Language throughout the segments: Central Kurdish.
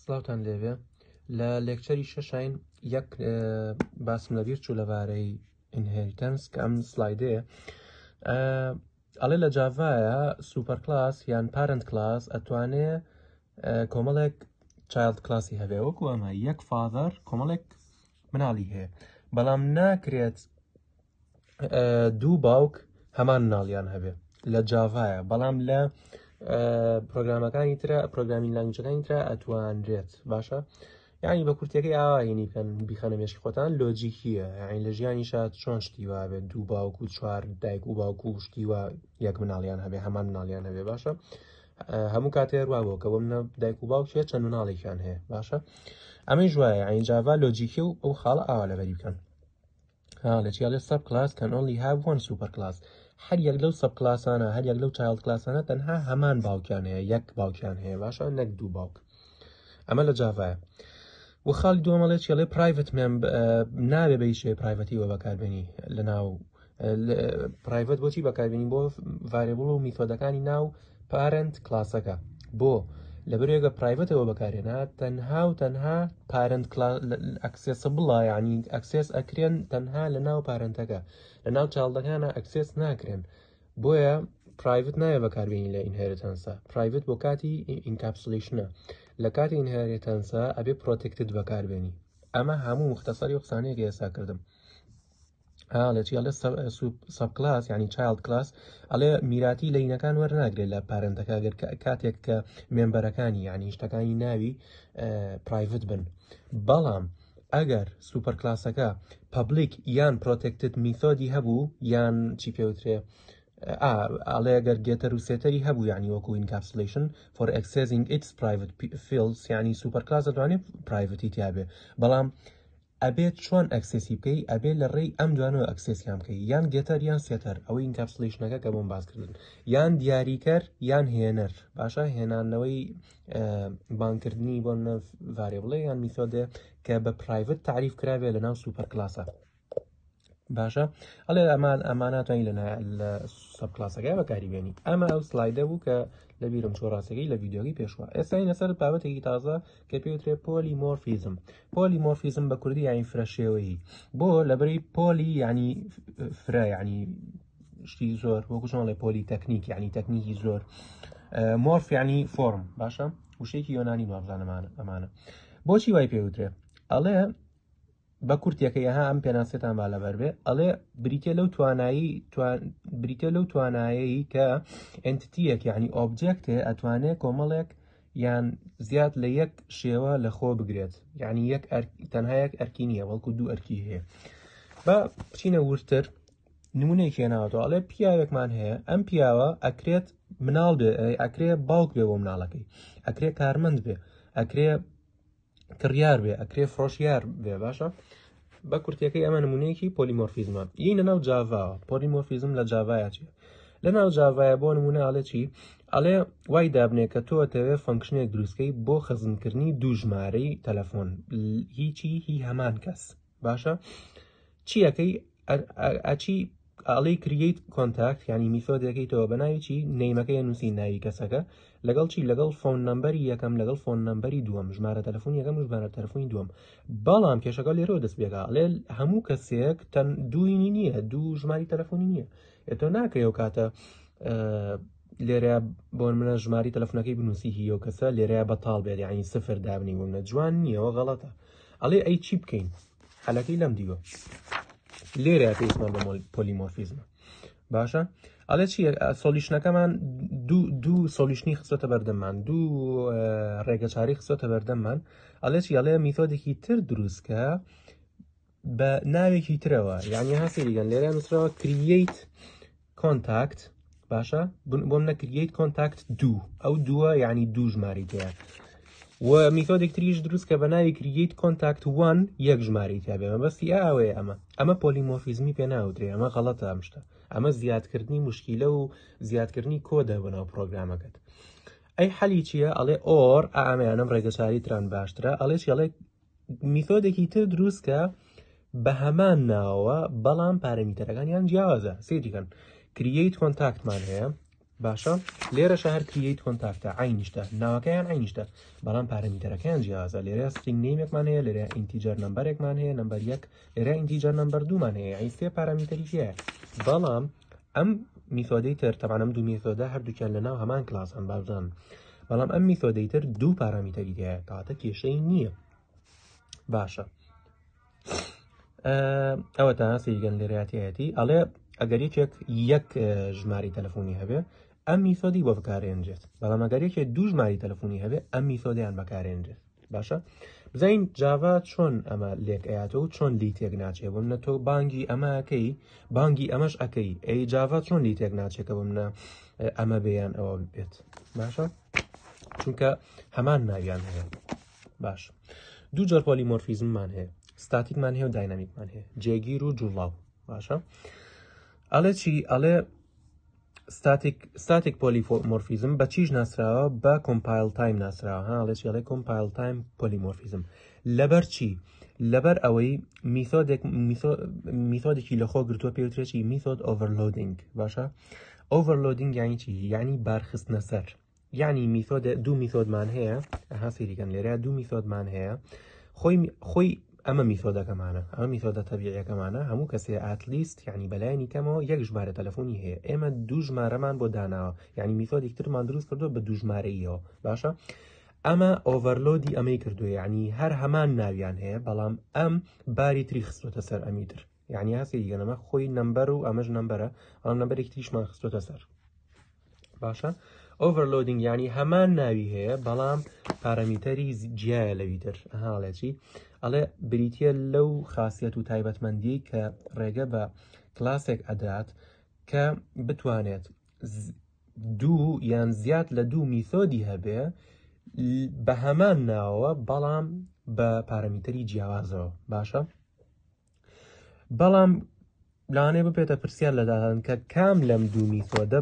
سڵاوتان لێبێ لە lecture ی شەشاین یەک باسم لەبیر چوو لەبارەی inheritance کە ئەم slide ەیە ئەڵێ لە جاڤایە super class یان parent class ئەتوانێ کۆمەڵێک child class ی هەبێ وەکو ئەمە یەک father کۆمەڵێک مناڵی هەیە بەڵام ناکرێت دوو باوک هەمان مناڵیان هەبێ لە جاڤایە بەڵام لە پرۆگرامەکانی ترە programming language ەکانی ترە ئەتوانرێت باشە یعنی بە کورتەکەی ئاواهینی بکەن بیخەنە مێشکی خۆتان لۆجیکیە یعنی لە ژیانی شاد چۆن شتی وابێت دوو باوک و چوار دایک و باوک و شتی وا یەک مناڵیان هەبێ هەمان مناڵیان هەبێ باشە هەموو کاتێ وا بۆ کە بۆ منە دایک و باوکێ چەند مناڵێکیان هەیە باشە ئەمەی ژوایە عین جاڤا لۆجیکی و ئەو خاڵە ئاوا لەبەری بکەن لە چی ئەڵێ subclass can only have one super class هەر یەک لەو subclass انە هەر یەک لەو child class انە تەنها هەمان باوکیان هەیە یەک باوکیان هەیە باشە نەک دوو باوک ئەمە لە جاڤایە و خاڵی دووەمەڵێ چێڵێ private مێم ناوێ بە هیچ private ی وە بەکاربێنی لە ناو private بۆچی بەکاربێنی بۆ variable و method ەکانی ناو parent class ەکە بۆ لەبەرێگە private ەوە بەکارێنا تەنها و تەنها parent accessible ە یعنی access ئەکرێن تەنها لە ناو parent ەکە لە ناو child ەکانە access ناکرێن بۆیە private نایە بەکاربێنی لە inheritance ە private بۆ کاتی encapsulation ە لە کاتی inheritance ە ئەبێ protected بەکاربێنی ئەمە هەموو مختصری و قسانەیەک ئێستا کردم ئاڵێ چی ئەڵێ subclass یعنی child class ئەڵێ میراتی لەینەکان وەرناگرێت لە parent ەکە گەر کاتێک کە member ەکانی یعنی شتەکانی ناوی private بن بەڵام ئەگەر super class ەکە public یان protected method ی هەبوو یان چی پێوترێ ئاڵێ ئەگەر getter و setter ی هەبوو یعنی وەکو encapsulation for accessing its private fields یعنی super class دەتوانێت private ی تیاابێ بەڵام ئەبێت چۆن access ی بکەی ئەبێ لە ڕێی ئەم دوانەوە access یان بکەی یان getter یان setter ئەوەی encapsulation ەکە کە بۆم باس کردن یان دیاریکەر یان هێنەر باشە هێنانەوەی بانکردنی بۆ variable ێ یان method ێ کە بە private تعریف کرابێ لە ناو super class ە باشە ئەڵێ ئەمان ئەماناتوانین لە لە subclass ەکە بەکاری بێنی ئەمە ئەو slide ە بوو کە لە بیرم چۆ ڕاستەکەی لە ڤیدیۆکەی پێشوە ئێستاین لەسەر بابەتێکی تازە کە پێوترێ polymorphism. Polymorphism بە کوردی یعنی فرەشێوەیی بۆ لەبەری poly یعنی فرە یعنی شتی زۆر وەکو چۆن پۆلی تەکنیک یعنی تەکنیکی زۆر morph یعنی form باشە وشەیەکی یۆنانی وابزانەمانە ئەمانە بۆچی وای پێوترێ ئەڵێ بە کورتیەکەی ئەها ئەم پێناسەتان با لەبەر بێ ئەڵێ بریتە لەو توانایی بریتە لەو توانایەی کە entity یەک یعنی object ێ ئەتوانێ کۆمەڵێک یان زیاد لە یەک شێوە لە خۆ بگرێت یعنی یەک تەنها یەک ئەرکی نییە بەڵکو دوو ئەرکی هەیە بە بچینە وردتر نمونەیەکی هێناوەتەوە ئەڵێ پیاوێکمان هەیە ئەم پیاوە ئەکرێت مناڵ بێ ئەکرێ باوک بێ بۆ مناڵەکەی ئەکرێ کارمەند بێ ئەکرێ کڕیار بێ ئەکرێ فرۆشیار بێ باشە بە کورتەکەی ئەمە نمونەیەکی polymorphism ە یینە ناو جاڤاوە polymorphism لە جاڤایە چیە لە ناو جاڤایە بۆ نمونە ئەڵێ چی ئەڵێ وای دابنێ کە تۆ تەوێ function ێک دروستکەی بۆ خزمکردنی دوو ژمارەی تەلەفۆن هیچی هی هەمان کەس باشە چیەکەی ئەچی ئەڵێی create contact ینی method ەکەیتەوە بە ناوی چی name ەکەی نووسی ناوی کەسەکە لەگەڵ چی لەگەڵ phone number ی یەکەم لەگەڵ phone number ی دووەم ژمارە تەلەفۆن یەکەم و ژمارە تەلەفۆنی دووەم بەڵام کێشەکە لێرەوە دەست پێکا ئەڵێ هەموو کەسێک تەن دووینی نییە دوو ژماری تەلەفۆنی نییە ئێتۆ ناکرێ ئەو کاتە لێرە بۆ منە ژماری تەلەفۆنەکەی بنووسی هی ئەو کەسە لێرە بەتاڵ بێت یعنی سفر دابنی بۆ منە جوان نییەوە غەڵەتە ئەڵێ ئەی چی بکەین حەلەکەی لەم دیوە لێرە پێویستمان بە polymorphism ە باشە ئەڵێ چی solution ەکەمان دوو دوو solution ی خستۆتە بەردەممان دوو ڕێگەچاری خستۆتە بەردەممان ئەڵێ چی ئەڵێ method ێکی تر دروستکە بە ناوێکی ترەوە یعنی ها سەیریگەن لێرە نووسراوە create contact باشە بۆم نە create contact دوو ئەو دووە یعنی دوو ژماری تەیە و method ێک تریش دروست کە بە ناوی create contact one یەک ژماری تیا بێ مەبەستی ئاوەیە ئەمە ئەمە polymorphism ی پێ ناوترێ ئەمە غەڵەتە ئەم شتە ئەمە زیادکردنی مشکیلە و زیادکردنی کۆدە بۆ ناو پرۆگرامەکەت ئەی حەلی چییە ئەڵێ or ئامەیانم ڕێگەچاری تران باشترە ئەڵێ چی ئەڵێ method ێکی تر دروست کە بە هەمان ناوە بەڵام parameter ەکانیان جیاوازە سەیریکەن create contact مان هەیە. باشە لێرەشە هەر create contact ە عەینیشتە ناوەکەیان عەینیشتە بەڵام parameter ەکەیان جیاوازە لێرە string name ێکمان هەیە لێرە integer number ێکمان هەیە number یەک لێرە integer number دوومان هەیە یعنی سێ parameter ی هەیە بەڵام ئەم method ەی تر تەبعەن ئەم دوو method ە هەردووکیان لە ناو هەمان کلاسن بابزان بەڵام ئەم method ەی تر دوو parameter ی هەیە کەواتە کێشەی نییە باشە ئەوە تا سەیرگەن لێرەیەتی ئەڵێ ئەگەر یەکێک یەک ژماری تەلەفۆنی هەبێ ئەم method ی بۆ بەکارێنرێت بەڵام ئەگەر یەکێک دوو ژماری تەلەفۆنی هەبێ ئەم method یان بەکارێنرێت باشە بزانین جاڤا چۆن ئەمە لێک ئەیاتەوە و چۆن لی تێک ناچێ بۆ منە تۆ بانگی ئەمە ئەەکەی بانگی ئەمەش ئەەکەی ئەی جاڤا چۆن لی تێک ناچێکە بۆ منە ئەمە بێیان ئەوە بێت باشە چونکە هەمان ناویان هەیە باش دوو جۆر polymorphism مان هەیە static مان هەیە و dynamic مان هەیە جێگیر و جوڵاو باشە ئەڵێ چی ئەڵێ static static polymorphism بە چیش ناسراوە بە compile time ناسراوە ها ئەڵێ چی ئەڵێ compile time polymorphism لەبەر چی لەبەر ئەوەی method ێک method ێکی لەخۆ گرتووە پێوترێکی method overloading باشە overloading یانی چی یعنی بارخستنە سەر یعنی method دوو method مان هەیە ئەها سەیریکەن لێرە دوو method مان هەیە خۆی خۆی ئەمە method ەکەمانە ئەمە method ە تەبیعەکەمانە هەموو کەسێ at least یعنی بەلایەنی کەمەوە یەک ژمارە تەلەفۆنی هەیە ئێمە دوو ژمارەمان بۆ داناوە یعنی method ێک ترمان دروست کردو بە دوو ژمارەیەوە باشە ئەمە overload ی ئەمەی کردو یعنی هەر هەمان ناویان هەیە بەڵام ئەم باری تری خستۆتە سەر ئەمی تر یعنی هەستی گەنەمە خۆی number و ئەمەش number ە ئەم number ێکی تریشمان خستۆتە سەر باشە overloading یعنی هەمان ناوی هەیە بەڵام parameter ی جیایە لەوی تر ئەهاڵێ چی ئەڵێ بریتە لەو خاصیت و تایبەتمەندی کە ڕێگە بە کلاسێک ئەدات کە بتوانێت دوو یان زیاد لە دوو method ی هەبێ بە هەمان ناوە بەڵام بە parameter ی جیاوازەوە باشە بەڵام لەوانەیە ببێتە پرسیار لە داهان کە کام لەم دوو method ە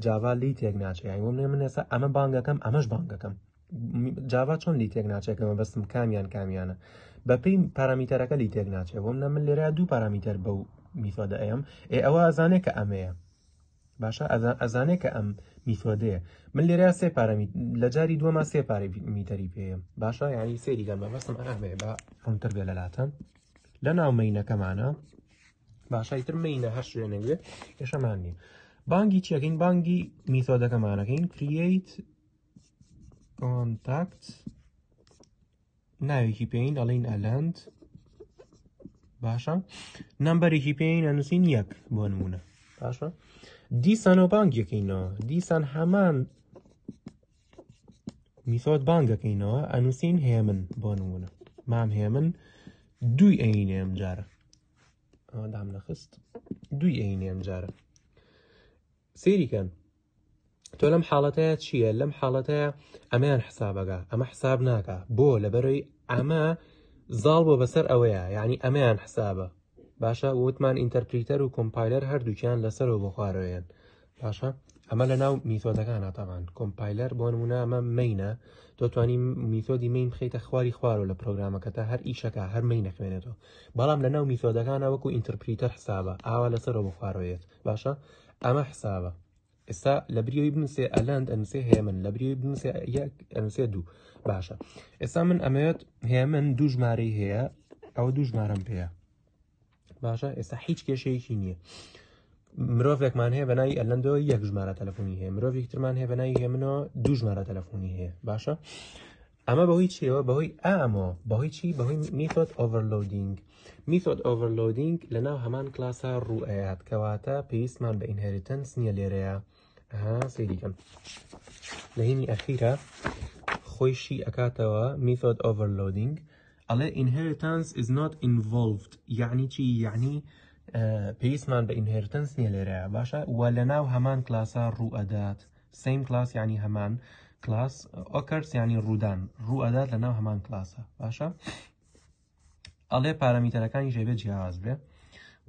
جاڤا لی تێک ناچێت یانی بۆ من ئێستا ئەمە بانگەکەم ئەمەش بانگەکەم جاڤا چۆن لی تێک ناچێت کە مەبەستم کامیان کامیانە بەپێی parameter ەکە لی تێک ناچێت بۆ منە من لێرە دوو parameter بەو method ە ئەیەم ئێ ئەوە ئەزانێ کە ئەمەیە باشە ئەزانێ کە ئەم method ەیە من لێرە سێ پارامی لە جاری دووەما سێ parameter ی پێیە باشە یعنی سێری گەن مەبەستم ئەمەیە بە ڕوونتر بێ لەلاتان لە ناو main ەکەمانە باشە ئیتر main ە هەر شوێنێک بێ کێشەمان نییە بانگی چیەکەین بانگی method ەکەمانەکەین create contact ناوێکی پێین ئەڵین ئەلەند باشە number ێکی پێین ئەنووسین یەک بۆ نمونە باشە دیسانەوە بانگەکەینەوە دیسان هەمان method بانگەکەینەوە ئەنووسین هێمن بۆ نمونە مام هێمن دووی ئەینێ ئەم جارە دام نەخست دووی ئەینێ ئەم جارە سەیریکەن تۆ لەم حاڵەتەیە چییە لەم حاڵەتەیە ئەمەیان حسابەکە ئەمە حساب ناکە بۆ لەبەرەوەی ئەمە زاڵ بۆ بەسەر ئەوەیە یعنی ئەمەیان حسابە باشە وتمان interpreter و compiler هەردووکیان لەسەرەوە بۆ خوارەوەیان باشە ئەمە لە ناو method ەکانە تاوان compiler بۆ نمونە ئەمە main ە تۆ توانی method ی main بخەیتە خواری خوارەوە لە پرۆگرامەکەتە هەر ئیشەکە هەر main نەخوێنێتەوە بەڵام لە ناو method ەکانە وەکو interpreter حسابە ئاوا لەسەرەوە بۆ خوارەوەیەت باشە ئەمە حسابە ئێستا لە بریەوەی بنووسێ ئەلەند ئەنووسێ هێمن لە بریەوەی بنووسێ یەک ئەنووسێ دوو باشە ئێستا من ئەمەوێت هێمن دوو ژمارەی هەیە ئەوە دوو ژمارەم پێیە باشە ئێستا هیچ کێشەیەکی نییە مرۆڤێکمان هەیە بەناوی ئەلەندەوە یەک ژمارە تەلەفۆنی هەیە مرۆڤێک ترمان هەیە بەناوی هێمنەوە دوو ژمارە تەلەفۆنی هەیە باشە ئەمە بەهۆی چیەوە بەهۆی ئامۆ بەهۆی چی بەهۆی method overloading method overloading لەناو هەمان کلاسا ڕوو ئەیات کەواتە پێویستمان بە inheritance نییە لێرەیە ها سەیریکەم لە هینی ئەخیرە خۆیشی ئەکاتەوە method overloading ئەڵێ inheritance is not involved یعنی چی یعنی پێویستمان بە inheritance نییە لێرەیە باشە و لەناو هەمان کلاسا ڕوو ئەدات same class یعنی هەمان کلاس occurs یعنی ڕوودان ڕوو ئەدات لە ناو هەمان کلاسە باشە ئەڵێ parameter ەکانی ژێبێ جیاواز بێ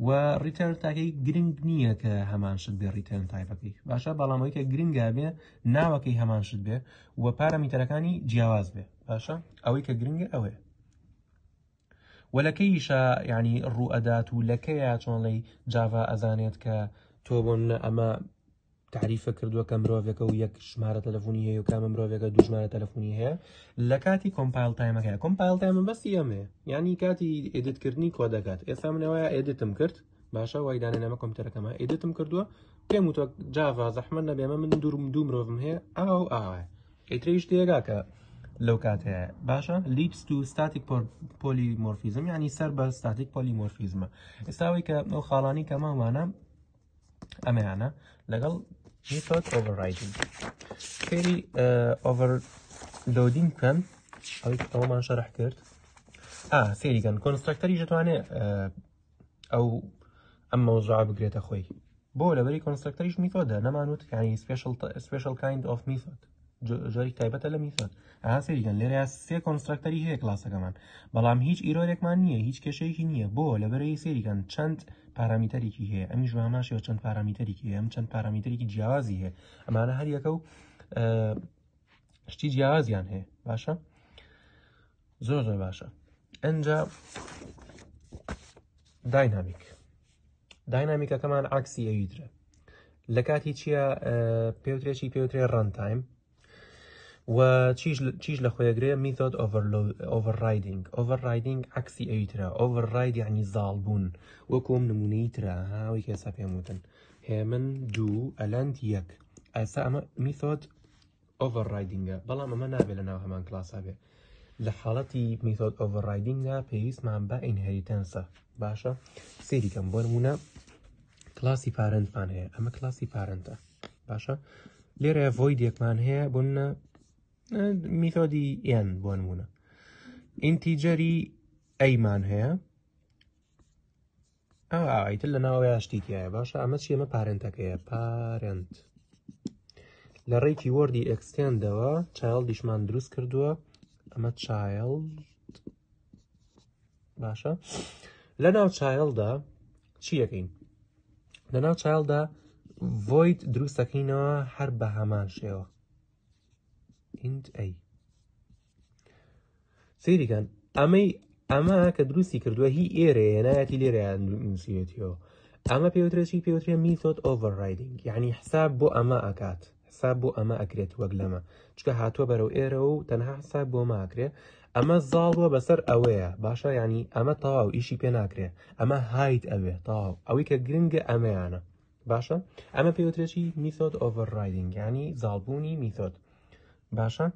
و return type ەکەی گرنگ نییە کە هەمان شت بێ return type ەکەی باشە بەڵام ئەوەی کە گرنگە بێ ناوەکەی هەمان شت بێ و parameter ەکانی جیاواز بێ باشە ئەوەی کە گرنگە ئەوەیە و لەکەیشە یعنی ڕوو ئەدات و لەکەیە چۆنڵی جاڤا ئەزانێت کە تۆ بۆ ئەمە تعریفە کردووە کە مرۆڤێکە و یەک ژمارە تەلەفۆنی هەیە و کامە مرۆڤێکە دوو ژمارە تەلەفۆنی هەیە لە کاتی compile time ەکە compile time ە بەسی ئەمەیە یعنی کاتی edit کردنی کۆدەکات ئێستا منەوەیە edit م کرد باشە وای دانێ نامە کۆمپیوتەرەکەمە edit م کردووە پێم وتوە جاڤا زەحمەت نەبێ ئەمە من دوورم دوو مرۆڤم هەیە ئاو ئاوە ئیتریش تێگا کە لەو کاتەیە باشە leads to static polymorphism یعنی سەر بە static polymorphism ە ئێستاوی کە ئەو خاڵانی کە ماوانە ئەمەیانە لەگەڵ method overriding فێری overloading بکەن ئەوەی ئەومان شەرح کرد ئا سێریکەن constructor یش دەتوانێت ئەو ئەم مەوزوعە بگرێتە خۆی بۆ لەبەری constructor یش method ە نەمانوت یعنی special special kind of method جۆری تایبەتە لە method ئەها سەیریکەن لێرە سێ constructor ی هەیە کلاسەکەمان بەڵام هیچ error ێکمان نییە هیچ کێشەیەکی نییە بۆ لەبەرەی سەیریکەن چەند پارامیتەرێکی هەیە ئەمیش بە هەمان شێوە چەند پارامیتەرێکی هەیە ئەم چەند پارامیتەرێکی جیاوازی هەیە ئەمانە هەر یەکە و شتی جیاوازیان هەیە باشە زۆر زۆر باشە ئەجا dynamic dynamic ەکەمان عکسی ئەوی ترە لە کاتی چییە پێوترێ چی پێوترێ runtime و چیش لە خۆیەگرێ method overriding overriding عکسی ئەوی ترە override یعنی زاڵبوون وەکۆم نمونەی ترە هاوی کە ئێستا پێم وتن هێمن دوو ئەلەند یەک ئێستا ئەمە method overriding ە بەڵام ئەمە نابێت لە ناو هەمان کلاسا بێ لە حاڵەتی method overriding ا پێویستمان بە inheritance ە باشە سەیری کەم بۆ نمونە کلاسی parent مان هەیە ئەمە کلاسی parent ە باشە لێرە void ێکمان هەیە بۆ نمونە method ی n بۆ نمونە integer ی a مان هەیە ئیتر لە ناوەوەیا شتی تایە باشە ئەمە چی ئەمە parent ەکەیە parent لە ڕێی keyword ی extend ەوە child یشمان دروست کردووە ئەمە child باشە لە ناو child دا چی یەکەین لە ناو child دا void دروست دەکەینەوە هەر بە هەمان شێوە int a سەیریکەن ئەمەی ئەمە کە دروستی کردووە هی ئێرەیە نایەتی لێرەیان نووسیوێتیەوە ئەمە پێوترێ چی پێوترێ method overriding یعنی حساب بۆ ئەمە ئەکات حساب بۆ ئەمە ئەکرێت وەک لەمە چکە هاتووە بەرەو ئێرە و تەنها حساب بۆ ماکرێ ئەمە زاڵ بووە بەسەر ئەوەیە باشە یعنی ئەمە تەواو ئیشی پێ ناکرێ ئەمە hide ئەوێ تەواو ئەوەی کە گرنگە ئەمەیانە باشە ئەمە پێوترێ چی method overriding یعنی زاڵبوونی method باشە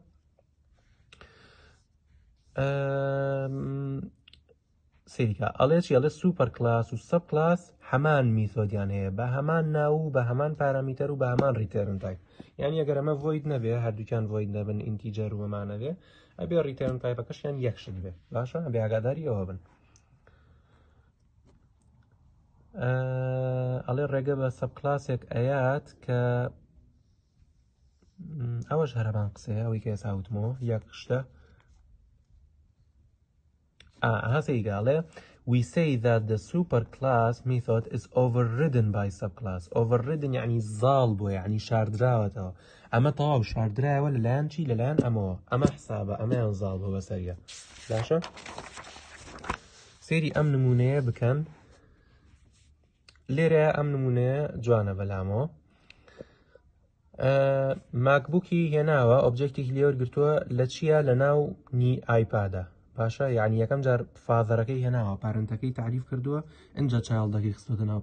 سەیریکە ئەڵێ چی ئەڵێ super class و sub class هەمان method یان هەیە بە هەمان ناو و بە هەمان پارامیتەر و بە هەمان return type یعنی ئەگەر ئەمە void نەبێ هەردووکیان void نەبن integer و ئەمانە بێ ئەبێ return type ەکەشیان یەک شت بێ باشە ئەبێ ئاگاداری ئەوە بن ئەڵێ ڕێگە بە sub class ێک ئەیات کە ئەوەش هەرەمان قسەیە ئەوەی کە ئێستا وتمەوە یەک شتە ئەها we say that the superclass method is overridden by subclass overridden یعنی زاڵ بووە یعنی شاردراوەتەوە ئەمە تەواو شاردرایەوە لەلایەن چی لەلایەن ئەمەوە ئەمە حسابە ئەمەیان زاڵ بووە بەسەریە باشە سێری ئەم نمونەیە بکەن لێرە ئەم نمونەیە جوانە بەلامەوە MacBook ی هێناوە object ێکی لێوەرگتووە لە چییە لە ناو نی iPad ە باشە یعنی یەکەم جار father ەکەی هێناوە parent ەکەی تعریف کردووە ئەجا child ەکەی خستۆتە ناو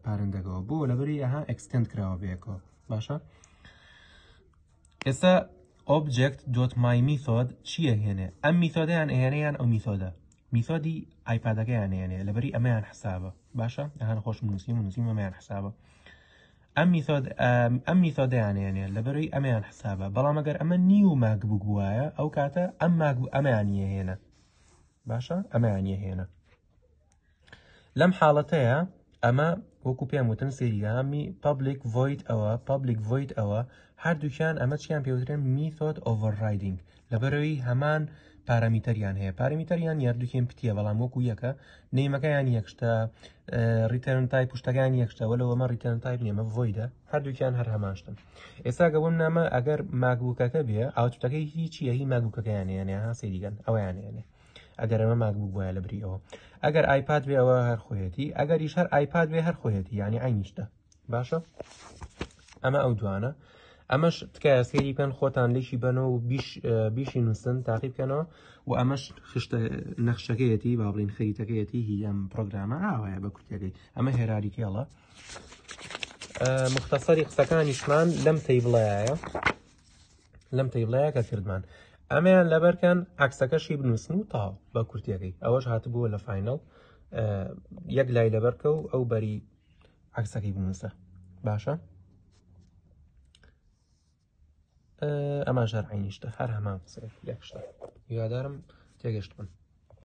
parent ەکەوە بۆ لەبەری ئەها extend کراوە بەیەکەوە باشە ئێستا object dot my method چییە هێنێ ئەم method ەیان ئەهێنێ یان ئەو method ە method ی iPad ەکەیان هێنێ لەبەری ئەمەیان حسابە باشە ئەهان خۆشم نووسیم و نووسیم ئەمەیان حسابە ئەم method ئەم method ەیان هێنێ لەبەرەی ئەمەیان حسابە بەڵام ئەگەر ئەمە new MacBook بوایە ئەو کاتە ئەم ماک ئەمەیان هێنە باشە ئەمەیان هێنە لەم حاڵەتەیە ئەمە وەکو پێم وتن سریامی public void ئەوە public void ئەوە هەردووکیان ئەمە چیان پێوترێن method overriding لەبەرەوەی هەمان پارامیتەریان هەیە پارامیتەریان یاردووکیان پتیە بەڵام وەکو یەکە name ەکەیان یەکشتە return type پشتەکان یەکشتە وەلەوە ئەمە return type نیە ئەمە void ە هەردووکیان هەر هەماشتن ئێستا گە بۆم نامە ئەگەر MacBook ەکە بێ output ەکەی هیچیە هی MacBook ەکەیان هێنێ ها سەیریکەن ئەویان هێنێ ئەگەر ئەمە MacBook وایە لە بری ئەوە ئەگەر iPad بێ ئەوە هەر خۆیەتی ئەگەریش هەر iPad بێ هەر خۆیەتی یعنی عینیشتە باشە. ئەمە ئەو دوانە. ئەمەش تکایە سەیری بکەن خۆتان لێکی بەنەوە و بیشی نووسن تاقی بکەنەوە و ئەمەش خشتە نەخشەکەیەتی با بڵین خەریتەکەیەتی هی ئەم پرۆگرامە ئاوایە بە کورتەکەی ئەمە hierarchical ە. مختصری قسەکانیشمان لەم table ەیە لەم table ەیە کە کردمان ئەمەیان لەبەرکەن عکسەکەشی بنووسن و تاو بە کورتیەکەی ئەوەش هاتبووە لە final یەک لای لەبەرکە و ئەو بەری عکسەکەی بنووسە باشە ئەمە ژەر عینیشتە هەر هەمان قسەیە یەک شتە هیوادارم تێگەشت بن.